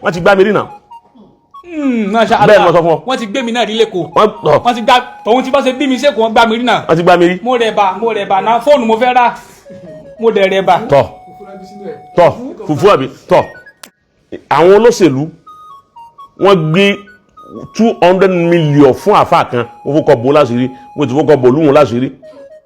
Wọ́n ti gbá mi rí náà. Masha Allah. Bẹ́ẹ̀ ni mo sọ fún ọ. Wọ́n ti gbé mi náà rí lẹ́kọ̀ọ́. Wọ́n tọ̀. Wọ́n ti gbá tòun tí bá ṣe bí mi sẹ́kọ̀ọ́, wọ́n gbá mi rí náà. Wọ́n ti gbá mi rí. Mo rẹ̀ bà, mo rẹ̀ bà náà, fóònù mo fẹ́ rà, mo dẹ̀ rẹ̀ bà. Tọ̀ tọ̀, fùfú àbí tọ̀. Àwọn olóṣèlú, wọ́n gbé 200 million fún àáfàá kan. Mo fọkọ̀ bò láṣìírí, mo ti fọkọ̀ bò lóhùn láṣìírí,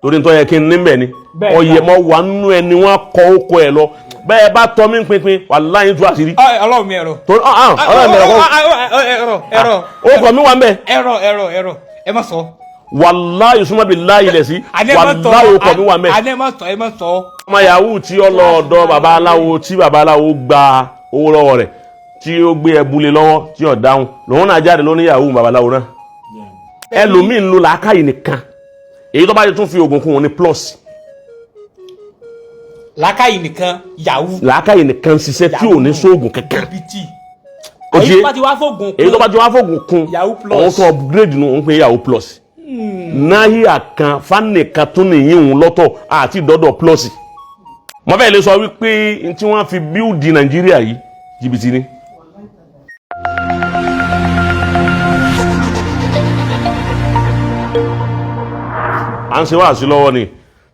torí nítorí yẹ kí n níbẹ̀ ni. Bẹ́ẹ̀ ọyẹ ni. mọ wà nínú ẹni wọ́n kọ ókọ ẹ lọ. Bẹ́ẹ̀ bá tọ́ mí pinpin, wàláhì, tú àṣírí. Ọlọ́run mi, ẹ̀rọ. Torí ọlọ́run mi ẹ̀rọ kọ́. Ẹ̀rọ, ẹ̀rọ. Ókọ mi wà ń bẹ̀. Ẹ̀rọ, ẹ̀rọ, ẹ̀rọ, ẹ má sọ. Wàláhì, súnmọ́ bí láyé lẹ̀ sí. Àní ẹ má sọ. Wàláhì, ókọ mi wà ń bẹ̀. Àní ẹ má sọ, ẹ má sọ. Ọmọ yahoo tí ó lọ ọ̀dọ̀ babaláwo, tí babaláwo gba owó lọ́wọ́ rẹ̀, tí ó gbé ẹbúlé lọ́wọ́ tí ó dáhùn, lòun náà jáde ló ní yahoo babaláwo náà. Ẹlòmíín ń lo làákàyè nìkan, èyí tó bá ti tún fi oògùn kún òun ní plus. Làákàyè nìkan, yahoo. Làákàyè nìkan ṣiṣẹ́ tí ò ní sóògùn kankan. Jìbìtì. Ó ti Èyí tó bá ti wá fóògùn Èyí tó bá ti wá fóògùn kún, Yahoo plus. òun tún upgrade nù, òun pé yahoo plus náhíà kan fánìkan tún nìyí òun lọ́tọ̀ àti ìdọ́dọ̀ plus. Mo fẹ́ lè sọ wípé n tí wọ́n fi build Nàìjíríà yìí, jìbìtì ni. À ń ṣe wáàsí lọ́wọ́ ni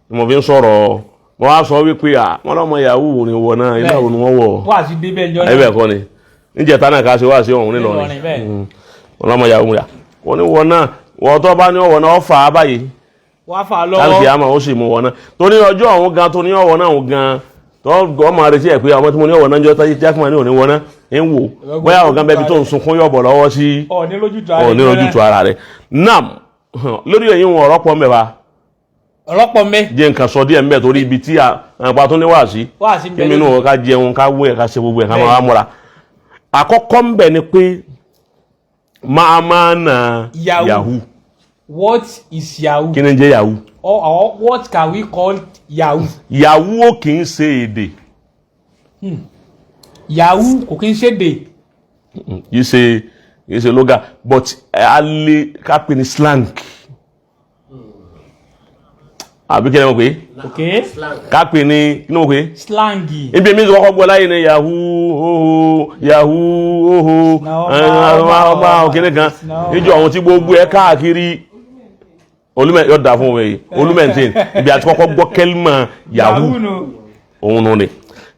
mo fi ń sọ̀rọ̀. Mo wá sọ wípé à wọ́n lọ́mọ yahoo ni wọ̀ náà, iná wo ni wọ́n wọ̀? Wá sí débẹ̀ ńjọ́ náà. Ẹbẹ̀ kọ́ ni níjẹta náà ká ṣe wáàsí ọ̀hún nílọrin. Nílọrin, bẹ́ẹ̀. Wọ́n lọ́mọ yahoo yà wọ́n ní wọ́n náà, wọ́n tó bá ní ọ̀wọ́ náà, ó fà á báyìí. Wá fà á Káàkiri lọ́wọ́. àmọ́ ó sì mú wọn náà tó ní ọjọ́ ọ̀hún gan, tó ní ọ̀wọ́ náà ọ̀hún gan, tó ọmọ retí ẹ̀ pé àwọn tí mo ní ọ̀wọ́ náà ń jọ táyé jákèmá ní òní wọn náà ń wò, bóyá ọ̀gá bẹ́ẹ̀ bí tó ń sunkún yọ̀bọ̀ lọ́wọ́ sí. Ọ̀ ní lójútu ara ọ̀ ní ojútu ara rẹ̀ nam lórí ẹ̀yìn wọn. Ọ̀rọ̀ pọ̀ mẹ́wàá. Ọ̀rọ̀pọ̀ mẹ́. Jẹ́ nǹkan sọ díẹ̀ mbẹ́, torí ibi tí àpá tó ní wá sí. Wá sí. Kí mi nù ká jẹun, ká wẹ̀, ká ṣe gbogbo ẹ̀, ká máa wá múra. Àkọ́kọ́ ń bẹ̀ ni pé máa na Yahoo. Yahoo. What is yahoo? Kí ni ń jẹ́ yahoo? Or what can we call yahoo? Yahoo ò kì í ṣe èdè. Yahoo kò kí ń ṣèdè. Kì í ṣe lóga, but a lè ká pè ní slang, àbí kí ni mo pè é? Ok. Ká pè ní kí ni mo pè é? Slangi. Ibi mi kọ́kọ́ gbọ́ láyé ni yahoo oho, yahoo oho. Na ọba, ọba ọba. òkèlè kan Na ọba. níjọ àwọn tí gbogbo ẹ káàkiri olúmẹ yóò dà fún òun yìí olúmẹ̀ntìn. Ibi àti kọ́kọ́ gbọ́ kẹ́límà yahoo nu. Òun nù ni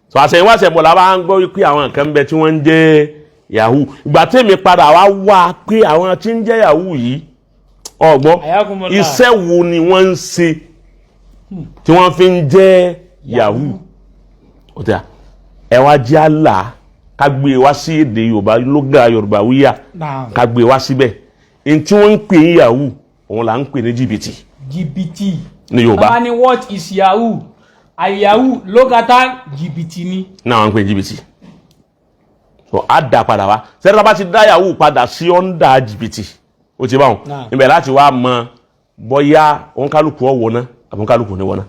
so àṣẹyìnwá àṣẹbọ̀ la bá ń gbọ́ wípé àwọn nǹkan ń bẹ tí wọ́n ń jẹ́ yahoo. Ìgbà tèmi padà wá wá pé àwọn tí ń jẹ́ yahoo yìí, ọgbọ́n, Ayakumullah. iṣẹ́ wo ni wọ́n ń ṣe tí wọ́n fi ń jẹ́ yahoo? Ó tẹ́ ẹ wá jẹ́ àlà ká gbé wá sí èdè Yorùbá, lóga Yorùbá wíyà. Naam. Ká gbé wá síbẹ̀, n tí wọ́n ń pè ní yahoo, òun là ń pè ní jìbìtì Jìbìtì. ní Yorùbá. Wọ́n ní what is yahoo? Àyahoo lókàtà jìbìtì ni. Náà wọ́n ń pè ní jìbìtì, so á dá padà wá sẹ́dá bá ti dá yahoo padà sí ọ̀ndà jìbìtì, ó ti báwọn Náà. ibẹ̀ láti wá mọ bóyá òǹkálùkù ọ̀wọ́ náà àbí òǹkálùkù ní wọ́n náà.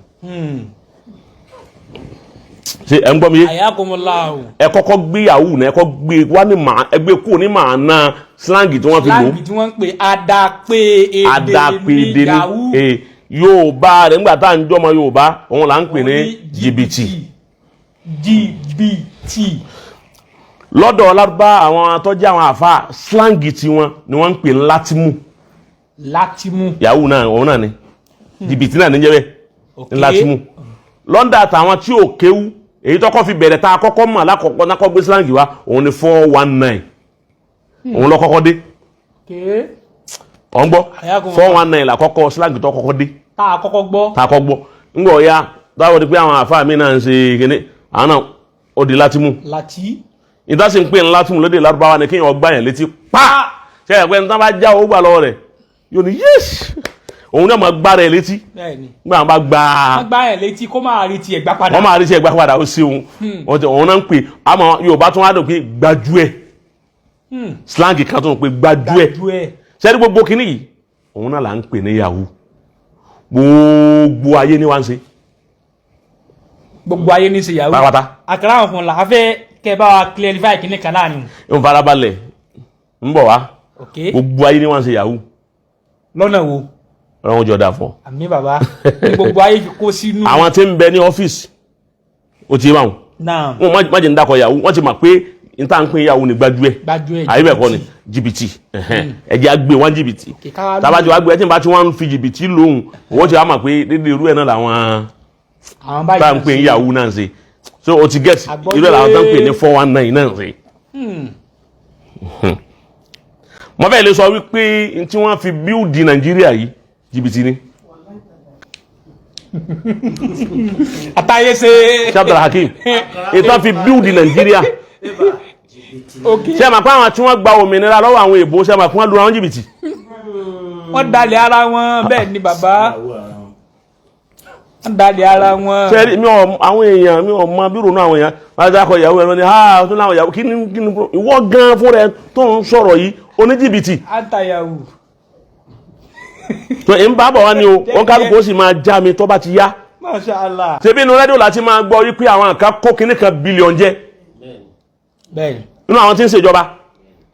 Ṣé ẹ ń gbọ́ mi yé? Ayakumullahu. Ẹ kọ́kọ́ gbé yahoo náà, ẹ kọ́ gbé wá ní màá, ẹ gbé kúrò ní màá náà slang tí wọ́n fi lò ó. Slangi tí wọ́n ń pè àdàpè èdè. Àdàpè èdè ní ní yahoo. Yorùbá rẹ̀ nígbà tá à ń jọmọ Yorùbá, òun là ń pè ní jìbìtì. Jìbìtì. Lọ́dọ̀ lárúbá, àwọn tó jẹ́ àwọn àfa slang tiwọn ni wọ́n ń pè ní látímù. Látímù. Yahoo náà, òun náà ni jìbìtì náà níjẹ́ bẹ́ẹ̀ ní látímù. Lọ́ndà àtàwọn tí ò kéwú, èyí tọ́kọ́ fi bẹ̀rẹ̀ tá a kọ́kọ́ mọ̀ lákọ̀ọ́kọ́ náà kọ́ gbé slang wa, òun ni 419, òun lọ kọ́kọ́ dé. Ọ̀ ń gbọ́? Ayakumullah. 419 làkọ́kọ́ slang tó kọ́kọ́ dé. Tá a kọ́kọ́ gbọ́. Tá a kọ́ gbọ́ ńgbọ̀ ya táwọn di pé àwọn àfa mi náà ń ṣe kíní, àwọn náà ó di látímù. Láti. Ìdásí ń pè ní látímù lóde Lárúbáwá ni kéèyàn gbá yẹn létí pa. Ṣe é pé ní tí wọ́n bá já owó gbà lọ́wọ́ rẹ̀, yóò ní yéés, òun náà máa gbá rẹ̀ létí. Bẹ́ẹ̀ni. Nígbà wọn bá gbá, Wọ́n gbá yẹn létí, kó máa rí tiẹ̀ gbá padà. Wọ́n máa rí sí ẹgbà padà. Ó ṣeun. Wọ́n ti òun náà ń pè, àmọ́ Yorùbá tún wá dùn pé gbájú ẹ̀, slang kan tó ń pè gbájú ẹ̀. Gbájú ẹ̀. Sẹ́ni gbogbo kínní yìí, òun náà là ń pè ní yahoo. Gbogbo ayé ni wá ń ṣe. Gbogbo ayé ní ṣe yahoo. Pátápátá. Àkàrà àwọn fún la a fẹ́ kẹ́ bá wa clarify kínní kan láàrin. Ń farabalẹ̀, ń bọ̀ wá. Gbogbo ayé ni wá ń ṣe yahoo. Lọ́nà wo? Ọlọ́run jọ dà fún ọ. Àmì bàbá, ní gbogbo ayé fi kó sínú. Àwọn tí ń bẹ ní ọ́fíìsì, ó ti báwọn. Náà. Wọn má jẹ́ ń dákọ̀ yahoo, wọ́n ti mọ̀ pé n tá n pín yahoo ní gbájú ẹ̀. Gbájú ẹ̀. Àyè bẹ́ẹ̀ kọ́ ni jìbìtì. Ẹ̀hẹ́n. Ẹ jẹ́ á gbé wọn jìbìtì. Okay, ká wá Tábàtì wàá gbé ẹ, tí n bá tí wọ́n ń fi jìbìtì lóhùn, wọ́n ti wá mọ̀ pé dédé irú ẹ̀ náà làwọn àwọn báyìí tá n pín yahoo náà ń ṣe. So o ti get Àgbọ́yé. irú ẹ̀ làwọn tá n pè ní 419 náà ń ṣe. Mo fẹ́ lè sọ wípé n tí wọ́n fi build Nàìjíríà yìí, jìbìtì ni. Àtàyè ṣe. Abdul Hakeem, ìtàn fi build Nàìjíríà. Ok. Ṣé ẹ máa pé àwọn tí wọ́n gba òmìnira lọ́wọ́ àwọn èèbó, ṣé ẹ máa pé wọ́n lu àwọn jìbìtì? Wọ́n dalẹ̀ ara wọn. Bẹ́ẹ̀ ni bàbá, wọ́n dalẹ̀ ara wọn. Ṣé mi ò àwọn èèyàn, mi ò mọ bí ronú àwọn èèyàn wọ́n á dákọ̀ ìyàwó ẹ̀rọ ni ha tún láwọn ìyàwó. Kí ni ìwọ gan fúnra ẹ tó ń sọ̀rọ̀ yìí, oníjìbìtì? Anta yahoo. Tó ń bá bọ̀ wá ni o, wọn kálukú ó sì máa já mi tó bá ti yá. Masha Allah. Ṣebí inú rédíò láti máa gbọ́ wípé àwọn kan kó kinní kan bílíọ̀n jẹ nínú àwọn tí ń ṣèjọba.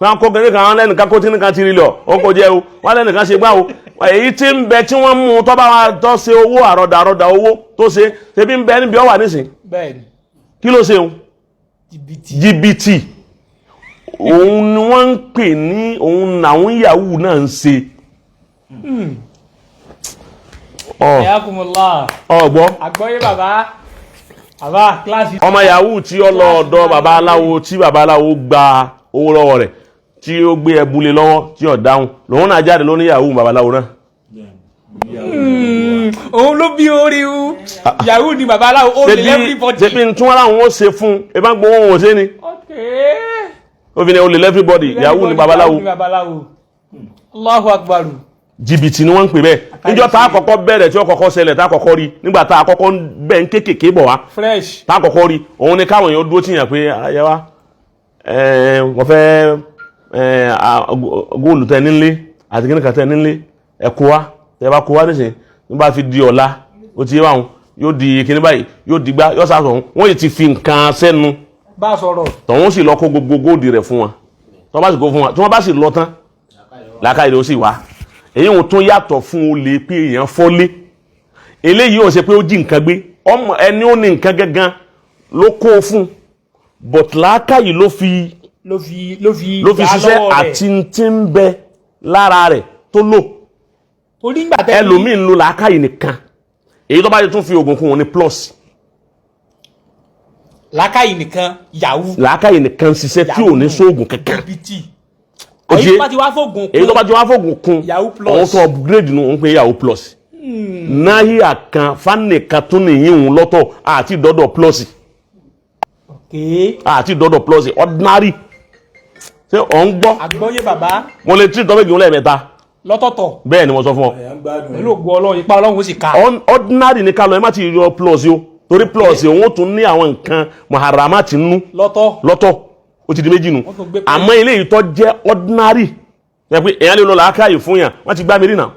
Wọn kó kinní kan, wọn lẹ́nìkan kó kinní kan tírílíọ̀ ó kó jẹ o, wọn lẹ́nìkan ṣe gbá o. Èyí tí ń bẹ tí wọ́n mú tó bá wa tó ṣe owó àrọ̀dà àrọ̀dà owó tó ṣe, ṣebí ń bẹ níbi ọ̀wà nísìn. Kí ló ṣe òun? Jìbìtì. Jìbìtì òun ni wọ́n ń pè ní òun làwọn yahoo náà ń ṣe. Ọ Yakumullah. Ọgbọ́. Àgbọ́yé bàbá, bàbá kíláàsì. Ọmọ yahoo tí ó lọ ọ̀dọ̀ babaláwo, tí babaláwo gba owó lọ́wọ́ rẹ̀, tí ó gbé ẹbu lé lọ́wọ́ tí ò dáhùn, lòun náà jáde ló ní yahoo babaláwo náà. Òun ló bí orí u yahoo ni babaláwo ó lè everybody. Ṣebí tí wọ́n láwọn ó ṣe fún un, ẹ bá ń gbowó wọn ò ṣe ni. Ó fi ní olè everybody, yahoo ni babaláwo. Yahoo ni babaláwo. Allahu akbar. Jìbìtì ni wọ́n ń pè bẹ́ẹ̀. Níjọ́ tá a kọ́kọ́ bẹ̀rẹ̀, tí ó kọ́kọ́ ṣẹlẹ̀, tá a kọ́kọ́ rí nígbà tá a kọ́kọ́ ń bẹ̀ ń kékèké bọ̀ wá, Fresh. tá a kọ́kọ́ rí òun ni káwọn èèyàn dúró tìyàn pé ayé wa, wọ́n fẹ́ góòlù tẹ nílé àti kíní kan tẹ nílé, ẹ kó wa. Tẹ bá kó wa nísìnyí, nígbà fi di ọ̀la, ó ti yé báwọn, yóò di kíní báyìí, yóò di gbá, yóò sá sọ̀hún. Wọ́n yìí ti fi nǹkan sẹ́nu. Bá a sọ̀rọ̀. Tọ̀hún sì lọ kó gbogbo góòdì rẹ̀ fún wọn. Tí wọ́n bá sì kó fún wọn, tí wọ́n bá sì lọ tán, làákàyè ló sì wá. Èyí ò tún yàtọ̀ fún olè pé èèyàn fọ́lé. Eléyìí ò ṣe pé ó jí nǹkan gbé. Ọmọ ẹni ó ní nǹkan gangan ló kó o fún, but làákàyè ló fi ló fi ló fi gbà á ṣiṣẹ́ lọ́wọ́ rẹ̀. Àti tí ń bẹ lára rẹ̀ tó lò. Torí ńgbà tẹ́ Ẹlòmíì ń lo làákàyè nìkan. Èyí tó bá ti tún fi oògùn kún òun ní plus. Làákàyè nìkan yahoo. Làákàyè nìkan ṣiṣẹ́ tí ò ní sóògùn kankan. Jìbìtì. Ó Èyí ti tó bá ti wá fóògùn Èyí tó bá ti wá fóògùn kún, Yahoo plus. òun tó upgrade nu, òun pé yahoo plus. Náhíà kan fánì kan tún nìyí òun lọ́tọ̀ àti dọ́dọ̀ plus. Àti dọ́dọ̀ plus ordinary. Ṣé ò ń gbọ́? Àgbọ́yé bàbá. Mo lè tí tọ́pẹ́kì òun lẹ́ẹ̀mẹ́ta. Lọ́tọ̀ọ̀tọ̀. Bẹ́ẹ̀ ni mo sọ fún ọ. Pẹ̀lú ògo Ọlọ́run, ipa Ọlọ́run ó sì ká. Ordinary ní ká lọ, ẹ má ti yọ plus yìí o, torí plus òun ó tún ní àwọn nǹkan muharramati nínú. Lọ́tọ̀. Lọ́tọ̀, ó ti di méjì nu. Wọ́n tún gbé pé- Àmọ́ eléyìí tó jẹ́ ordinary ẹ pé èèyàn lè lọ làákàyè fún yàn, wọ́n ti gbá mi rí nà.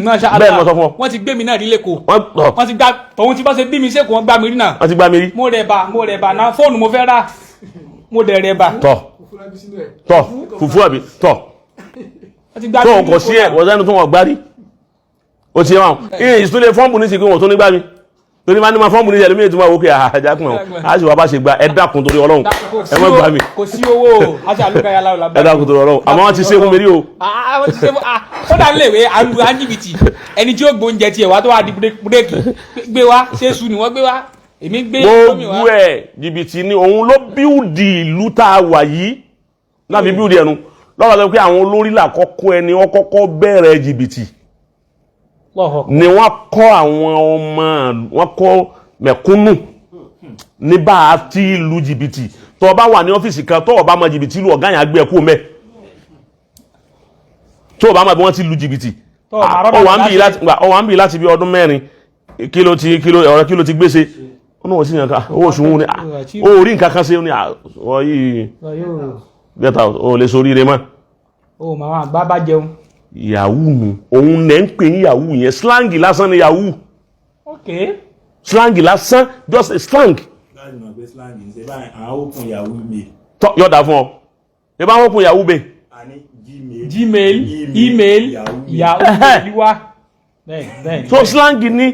Masha Allah. Bẹ́ẹ̀ ni mo sọ fún ọ. Wọ́n ti gbé mi náà rí lẹ́kọ̀ọ́. Wọ́n ọ̀, Wọ́n ti gbá tòun tí bá ṣe bí mi sẹ́kọ̀ọ́, wọ́n gbá mi rí náà. Wọ́n ti gbá mi rí. Mo rẹ̀ bà, mo rẹ̀ bà náà, fóònù mo fẹ́ rà, mo dẹ̀ rẹ̀ bà. Tọ̀ tọ̀ fùfú àbí tọ̀. Wọ́n ti gbá Tó mi kò sí ẹ̀ wọ́n sẹ́ni tó wọ́n gbá rí. Ó ti yẹ wọn ìyẹn ìsúlẹ̀ fọ́ọ̀mù ní sìnkú wọn tó ní gbá mi, torí máa ní ma fọ́ọ̀mù ní ìṣẹ̀lẹ̀ mi ètò máa wò pé àjà kùn ọ̀ á sì wá bá ṣe gba. Ẹ dákun torí Ọlọ́run, ẹ má gbá mi. Kò sí owó àti àlùkàyà làwọn. Ẹ dákun torí Ọlọ́run, àmọ́ wọ́n ti ṣe fún mi rí o. Ah, wọ́n ti ṣe fún ah, kódà léwe àlù àjìbìtì ẹni tí ó gbóúnjẹ tiẹ̀ wá tó wà di búrẹ́kì gbé wá ṣé su ni wọ́n gbé wá, èmi gbé gómìn wá. Gbogbo ẹ̀ jìbìtì ni. Òun ló bíúdì ìlú tá a wà yìí láfi bíúdì ẹnu lọ́wọ́ sọ pé àwọn olórí làkọ́kọ́ ẹni wọ́n kọ́kọ́ bẹ̀rẹ̀ jìbìtì Lọ́họ̀. ni wọ́n kọ́ àwọn ọmọ, wọ́n kọ́ mẹ̀kúnnù ní bá a ti lu jìbìtì. Tó o bá wà ní ọ́fíìsì kan, tó o bá mọ jìbìtì lu, ọ̀gá yẹn á gbé ẹ kúrò mẹ́ tó o bá mọ bí wọ́n ti lu jìbìtì. Tó o bá rọ́bà Ọ wà ń bì láti- láti gbà, ọ wà ń bì láti bí ọdún 4, kí ló ti kí ló ọ̀rọ̀ kí ló ti gbèsè ó náà wọ́n sì yàn ká owó oṣù wọn ni ó rí nǹkan kan ṣe, ó ní wọ́n yìí get out, ó lè soríire mọ́. O màá bá bá jẹun. Yahoo nu, òun lẹ́ ń pè ní yahoo yẹn. Slang lásán ni yahoo. Slang lásán, just a slang. Láti mọ̀ pé slang ń ṣe báyìí, àwọn open yahoo mail. Tọ́ yọ̀dà fún ọ ẹ bá wọn kun yahoo bẹ́ẹ̀. A ní gmail. Gmail, email, yahoo mail. Yahoo mail wá bẹ́ẹ̀ bẹ́ẹ̀. So slang ni,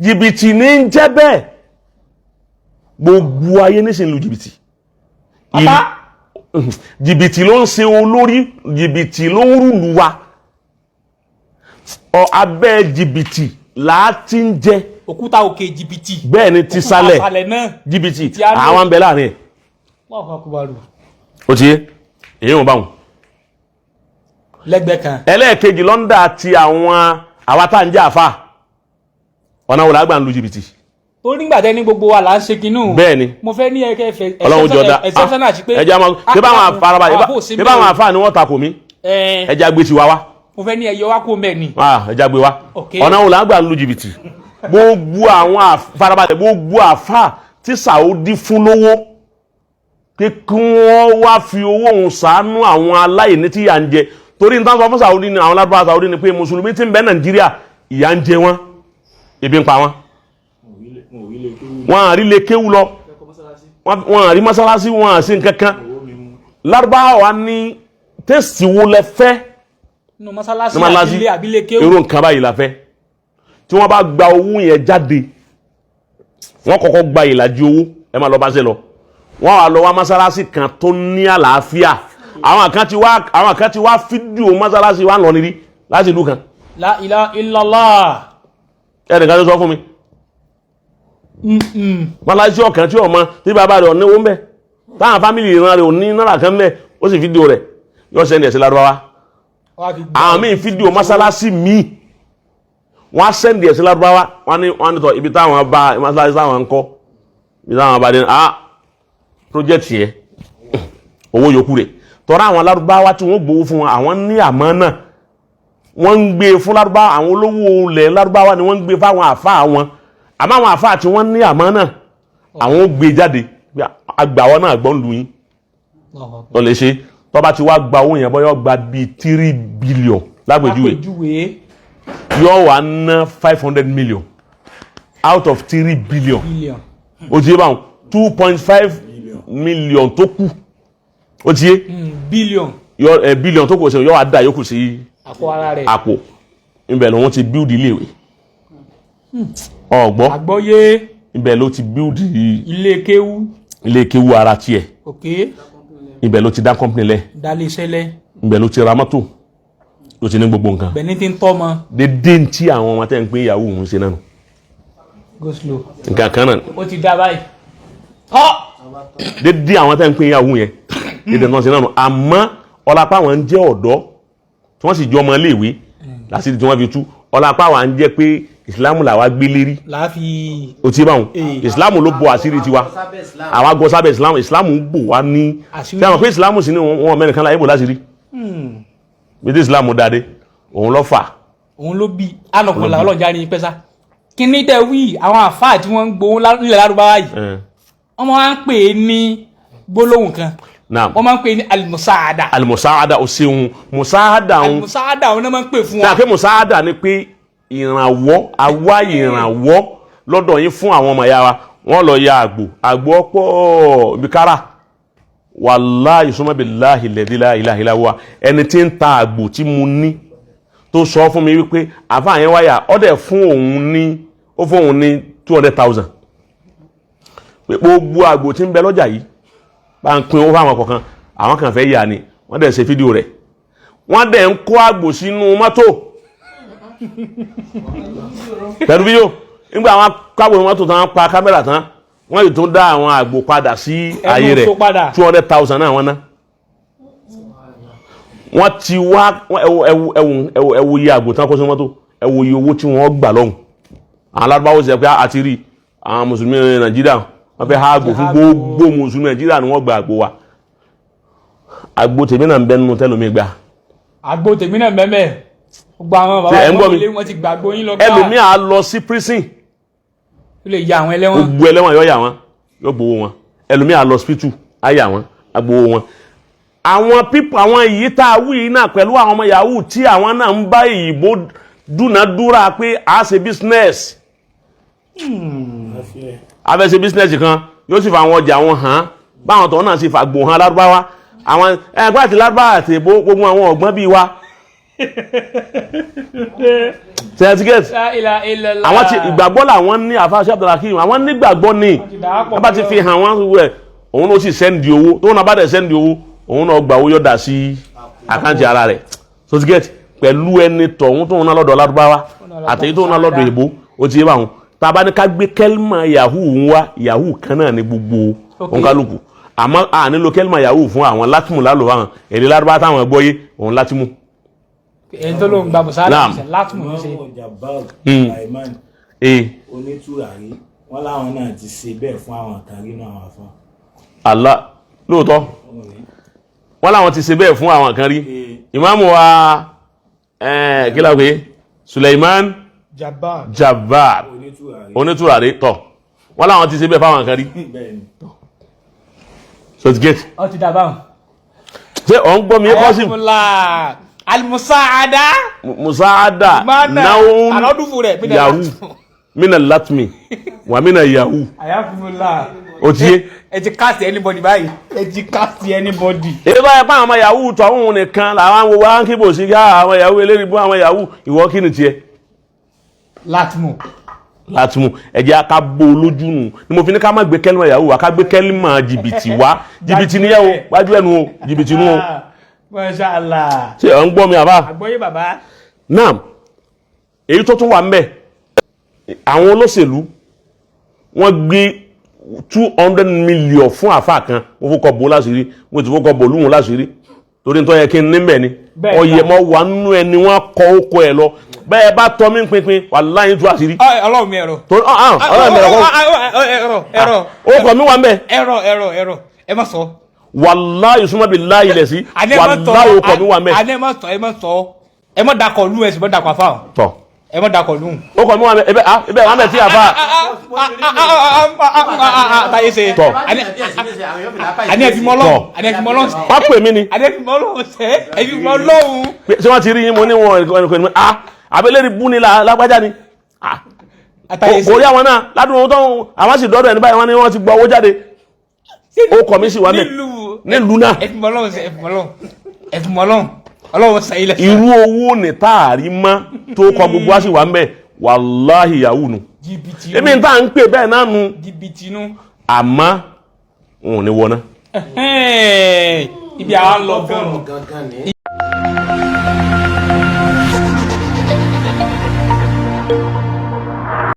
jìbìtì ní ń jẹ́ bẹ́ẹ̀. Gbogbo ayé nísìnyí lu jìbìtì. Bàbá. Jìbìtì ló ń ṣe olórí, jìbìtì ló ń rúlu wa. Ọ abẹ́ jìbìtì là á ti ń jẹ. Òkúta òkè jìbìtì. Bẹ́ẹ̀ ni ti Òkúta sálẹ̀ sálẹ̀ náà. Jìbìtì Tí a lò. àwọn ń bẹ láàrin ẹ̀. Allahu Akbar. Ó ti yé èyí wọn báwọn. Lẹ́gbẹ̀ẹ́ kan. Ẹlẹ́ẹ̀kejì lọ́ndà ti àwọn àwa tá à ń jẹ́ àfa, ọ̀nà wo la gbà ń lu jìbìtì? Torí nígbà tẹ́ ní gbogbo wa là ń ṣe kinú. Bẹ́ẹ̀ ni. Mo fẹ́ ní ẹ̀kẹ́ fẹ́. Ọlọ́run jọ da Exception àti pé. ẹja máa ṣé báwọn àfaraba ṣé báwọn àfa ni wọ́n takò mí. Ẹ ẹja gbé tiwa wá. Mo fẹ́ ní ẹyọ wá kó mẹ́ ni. Ah, ẹja gbé wá. Ok. Ọ̀nà wo la gbà ń lu jìbìtì? Gbogbo àwọn àfarabalẹ̀, gbogbo àfa tí Saudi fún lówó pé kí wọ́n wá fi owó òun ṣàánú àwọn aláìní tí ìyà ń jẹ, torí nítorí sọ fún Saudi ni àwọn ládùúgbò Saudi ni pé mùsùlùmí tí ń bẹ Nàìjíríà, ìyà ń jẹ wọ́n, ebi ń pa wọ́n. Mo rí lè kéwú. Wọn àrí lè kéwú lọ, wọn àrí mọ́sálásí, wọn àrí nǹkan kan. Owó mi mú. Lárúbáwá wa ní tẹ́sí wo lẹ fẹ́? Nínú mọ́sálásí ní mọ́sálásí. àbílẹ̀ àbílẹ̀ kéwù. Irú nǹkan báyìí la fẹ́. Tí wọ́n bá gba owó yẹn jáde, wọ́n kọ́kọ́ gba ìlàjì owó, ẹ máa lọ bá ṣe lọ, wọ́n wá lọ wá mọ́sálásí kan tó ní àlàáfíà. Àwọn kan ti wá fídíò mọ́sálásí wa lọ nírí láti ìlú kan. La ilaha illallah. Ẹnìkan tó sọ fún mi, mọ́sálásí ọ̀kan tí ọmọ tí bàbá rẹ̀ ò ní owó ń bẹ̀, táwọn fámìlì ìran rẹ̀ ò ní náírà kan ń bẹ̀, ó sì fídíò rẹ̀, yóò sẹ́ni ẹ̀ sí Lárúbáwá. Wọ́n á fi gbọ́. Àwọn míì fídíò mọ́sálásí míì, wọ́n á sẹ́ndì ẹ̀ sí Lárúbáwá. Wọ́n á ní tọ́ ibi táwọn bá mọ́sálásí táwọn ń kọ́, ibi táwọn bá dé, ah, project yẹ owó yòókù rẹ̀ tọ́ra. Àwọn Lárúbáwá tí wọ́n gbowó fún wọn, àwọn ní àmọ́ náà wọ́n ń gbé fún Lárúbáwá. Àwọn olówó ilẹ̀ Lárúbáwá ni wọ́n ń gbé fáwọn àfáà wọn, àmọ́ àwọn àfáà tí wọ́n ní àmọ́ náà, àwọn ó gbé jáde àgbàwọ́ náà gbọ́n lu yín. Allahu Akbar. Lọ lè ṣe tó bá ti wá gba owó yẹn, bọ́yọ́ gba bíi 3 billion lágbèjúwe, Lápèjúwe. yóò wá ná 500 million out of 3 billion. Billion. Ó ti yé báwọn, 2.5 million tó kù, ó ti yé. Billion. Yọ ẹ billion tó kù sí, yóò wá dá yòókù sí Àpò ara rẹ̀. àpò. Ibẹ̀ lòun ti build iléèwé ọ̀gbọ́. Àgbọ́yé. Ibẹ̀ ló ti build Ilé kéwú. ilé kéwú ara tiẹ̀. Ok. Ibẹ̀ ló ti dá company lẹ̀. Dalé iṣẹ́ lẹ̀. Ibẹ̀ ló ti ra mọ́tò, ló ti ní gbogbo nǹkan. Bẹ̀ni tí ń tọ́ mọ. Dédé ntí àwọn ọmọ tẹ́ ń pín ìyàwó òun ṣe náà nù. Go slow. Nǹkan kan náà. Ó ti dá báyìí. Tọ́. Dédé àwọn tẹ́ ń pín ìyàwó yẹn, dédé náà ṣe náà nù. Àmọ́ ọlápá àwọn ń jẹ́ ọ̀dọ́ tí wọ́n sì jọ ọmọ iléèwé lásìkò tí wọ́n fi tú ọlápá àwọn ń jẹ́ pé ìsìlámù làwa gbé lérí. Láàfi. Ó ti bá wọn. Eh. Ìsìlámù ló bo àṣírí tiwa. Àwa gọ sábẹ́ ìsìlámù, ìsìlámù ń bò wá ní Àṣírí. tí a mọ̀ pé ìsìlámù sì ni wọn mẹ́rin kan láyé bò láṣírí bí tí ìsìlámù dáadé òun lọ fà. Òun ló bí alọ̀kùnrin ọlọ́njà ní pẹ́sà. Kíní tẹ wí, àwọn àfáà tí wọ́n ń gbowó nílẹ̀ Lárúbáwá yìí, wọ́n máa ń pè é ní gbólóhùn kan. Naam. Wọ́n máa ń pè é ní alimusaada. Alimusaada, o ṣeun, musaada òun. Alimusaada òun náà máa ń pè fún Tí a wọn. pé musaada ni pé ìrànwọ́, àwa ìrànwọ́ lọ́dọ̀ yín fún àwọn ọmọ ìyá wa. Wọ́n lọ ya àgbò, àgbò ọ̀pọ̀ ibi kára. Wàláhì sọmọbìláhì lẹ́dílá ìlàhìlá wa, ẹni tí ń ta àgbò tí mo ní tó sọ fún mi wípé àfáà yẹn wáyà ọ̀dẹ̀ fún òun ní, ó fún òun ní 200,000 pé gbogbo àgbò tí ń bẹ lọ́jà yìí, bá ń pín owó fáwọn kọ̀ọ̀kan. Àwọn kan fẹ́ yà ni, wọ́n dẹ̀ ṣe fídíò rẹ̀, wọ́n dẹ̀ ń kó àgbò sínú mọ́tò pẹ̀lú fídíò. Nígbà àwọn káàbò mọ́tò tán, pa kámẹ́rà tán, wọ́n yìí tún dá àwọn àgbò padà sí ààyè rẹ̀. Tó padà. 200,000 náà wọ́n ná. Wọ́n ti wá ẹwù ẹwù ẹwù ẹwù ẹwù iye àgbò tán kó sínú mọ́tò, ẹwù iye owó tí wọ́n gbà lọ́hùn. Àwọn alárúbáwò ṣe pé àti rí àwọn mùsùlùmí Nàìjíríà, wọ́n fẹ́ há àgbò fún gbogbo mùsùlùmí Nàìjíríà ni wọ́n gba àgbò wa. Àgbò tèmi náà ń bẹ nínú tẹ́lómi gbà. Àgbo tèmi náà mẹ́mẹ́ gbogbo àwọn bàbá Ṣé ẹ̀ ń gbọ́ mi? ilé wọn ti gbàgbó yín lọ gbà. Ẹlòmíì á lọ sí prison. Ó lè ya àwọn ẹlẹ́wọ̀n. Gbogbo ẹlẹ́wọ̀n yóò yà wọ́n, yóò gbowó wọn. Ẹlòmíì á lọ hospital, á yà wọ́n, á gbowó wọn. Àwọn pípọ̀ àwọn èyí tá a wí yìí náà pẹ̀lú àwọn ọmọ yahoo tí àwọn náà ń bá ìyìnbó dúnadúrà pé a ṣe business, a fẹ́ ṣe business kan, yóò sì fa àwọn ọjà wọn hàn án, báwọn tó náà sì fàgbò hàn lárúbáwá. Àwọn ẹgbẹ́ àti lárúbáwá àti èbó, gbogbo àwọn ọ̀gbọ́n bíi wa, certificate. La ilaha illallah. Àwọn ti ìgbàgbọ́ làwọn ní àfáàṣẹ Abdulhakeem, àwọn nígbàgbọ́ ni. Ti dà á pọ̀. Wọ́n bá ti fi hàn wọ́n wẹ̀. Òun náà sì send owó. Tóun náà bá dẹ̀ send owó, òun náà gba owó, yọ̀dà sí account ara rẹ̀. So ti get pẹ̀lú ẹni tọ̀hún tóun náà lọ́dọ̀ lárúbáwá àtẹ̀yí tóun náà lọ́dọ̀ èbó. Ó ti yé báwọn. Tá a bá ní ká gbé kẹ́límà yahoo ń wá, yahoo kan náà ní gbogbo òǹkálùkù, àmọ́ a nílò kẹ́límà yahoo fún àwọn látìmù lálò fáwọn èdè lárúbáwá táwọn gbọ́ yé òun látìmù. Ẹni tó lóun gba musaada Naam. látìmù ní ṣe. Ìmáàmù Jabbar Sulaiman onítùràrí, wọn láwọn náà ti ṣe bẹ́ẹ̀ fún àwọn kan nínú àwọn àfa. Allah, lóòótọ́ wọ́n láwọn ti ṣe bẹ́ẹ̀ fún àwọn kan rí. Ìmáàmù wa kí la pè é? Suleiman Jabbar. Jabbar onítùràrí. Onítùràrí tọ̀, wọ́n láwọn ti ṣe bẹ́ẹ̀ fáwọn kan rí. Bẹ́ẹ̀ ni. So ti get. Ọ ti dà báwọn. Ṣé ọ̀ ń gbọ́ mi kọ́sìm? Ayakumula alimusaada. Musaada. Mana naun alọ́dúnfù rẹ̀ mina yahoo látìmù. Mina latmi wa mina yahoo. Ayakumula. Ó ti yé. Ẹ ti cast anybody báyìí, ẹ ti cast anybody. Èyí bá yẹ pé àwọn ọmọ yahoo tọ̀hún nìkan làwọn wo wá ń kíbò sí ká àwọn yahoo eléyìí bú àwọn yahoo. Ìwọ kí ni tiẹ̀? Látìmù. Láti mú ẹjẹ ká bó lójú nù ni mo fi ní ká má gbé kẹ́límà yahoo wá, ká gbé kẹ́límà jìbìtì wá. Jìbìtì níyàwó wájú ẹnu o, jìbìtì nù o. Masha Allah. Ṣé ẹ̀ ń gbọ́ mi àbá? Àgbọ́yé bàbá. Naam. Èyí tó tún wà ń bẹ̀, àwọn olóṣèlú wọ́n gbé 200 million fún àáfàá kan. Wọ́n fọkọ̀ bò láṣìírí, wọ́n ti fọkọ̀ bò lóhùn láṣìírí, torí nítorí yẹ kí n níbẹ̀ ni. Bẹ́ẹ̀ ọyẹ ni. mọ wà nínú ẹni wọ́n kọ ókọ ẹ lọ bẹ́ẹ̀ bá tọ́ mí pinpin, wàláhì tú àṣírí. Ọlọ́run mi ẹ̀rọ. Torí ọ̀rọ̀ mi ẹ̀rọ kọ́. Ẹ̀rọ ẹ̀rọ. Ókọ mi wà ń bẹ̀. Ẹ̀rọ ẹ̀rọ ẹ̀rọ, ẹ má sọ. Wàláhì súnmọ́ bí láyì lẹ̀ sí. Àní ẹ má tọ. Wàláhì ókọ mi wà ń bẹ̀. Àní ẹ má sọ, ẹ má sọ, ẹ má dakọ̀ lù, ẹ sì má dakọ̀ àfa o. Tọ̀. Ẹ má dakọ̀ lù. Ókọ mi wà ń bẹ̀, ebe ah ebe wà ń bẹ̀ tí a fa. Táyé ṣe. Tọ̀. Àní ẹ fi mọ́ lọ́hùn. Tọ̀. Àní ẹ fi mọ́ lọ́hùn. Wọ́n pè mí ni. Àní ẹ fi mọ́ lọ́hùn sẹ́, ẹ fi mọ́ lọ́hùn. Pé ṣé wọ́n ti rí yín? Mo ní wọn ẹnìkan ní ah abẹ́lẹ́rì bú ni lágbájá ni. Ah, Àtàyè kò rí àwọn náà ládùn ohun tó ń àwọn sì dọ́dọ̀ ẹni báyìí, wọ́n ní wọ́n ti gba owó jáde. Ó kọ̀ mí sì wá mẹ́. Nílùú. Nílùú náà. Ẹ fi mọ́ lọ́hùn sẹ́, ẹ fi mọ́ lọ́hùn, ẹ fi mọ́ lọ́hùn, ọlọ́hùn sẹ́yìn lẹ́sẹ̀. Irú owó ní táàrí mọ́ tó kọ gbogbo wá sí wà mẹ́, wàláhì yahoo nu. Jìbìtì. Èmi ń tà ń pè bẹ́ẹ̀ náà nu. Jìbìtì nu. Àmọ́ òun ò ní wọná. Ibi àwa ń lọ gan-an. Gangan ni.